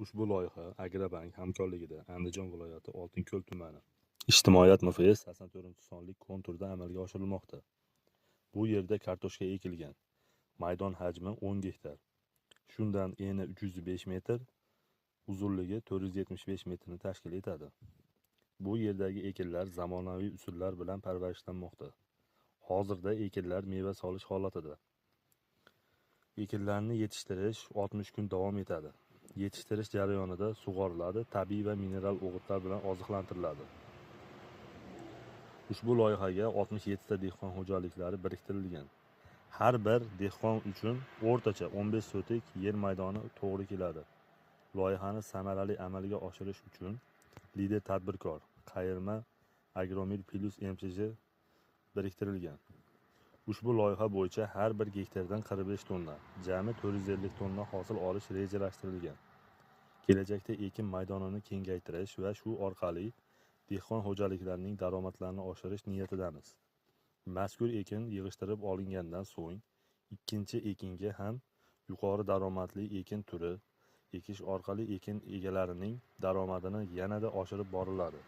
Ushbu loyiha Agrobank hamkorligida Andijon viloyati Oltinko'l tumani Ijtimoiyat MFS 84-sonli konturda amalga oshirilmoqda. Bu yerda kartoshka ekilgan. Maydon hajmi 10 gektar. Shundan eni 305 metr, uzunligi 475 metrni tashkil etadi. Bu yerdagi ekinlar zamonaviy usullar bilan parvarishlanmoqda. Hozirda ekinlar meva solish holatida. Ekinlarni yetishtirish 60 kun davom etadi. Yetishtirish jarayonida sug'oriladi, tabiiy va mineral o'g'itlar bilan oziqlantiriladi. Ushbu loyihaga 67 ta dehqon xo'jaliklari biriktirilgan. Har bir dehqon uchun o'rtacha 15 sotik yer maydoni to'g'ri keladi. Loyihani samarali amalga oshirish uchun lider tadbirkor Qayirma Agromir Plus MCJ biriktirilgan. Ushbu loyiha bo'yicha har bir gektardan 45 tonna, jami 450 tonna hosil olish rejalashtirilgan. Kelajakda ekin maydonini kengaytirish va shu orqali dehqon xo'jaliklarining daromadlarini oshirish niyatidamiz. Mazkur ekin yig'ishtirib olingandan so'ng ikkinchi ekinga ham yuqori daromadli ekin turi ekish orqali ekin egalarining daromadini yanada oshirib boriladi.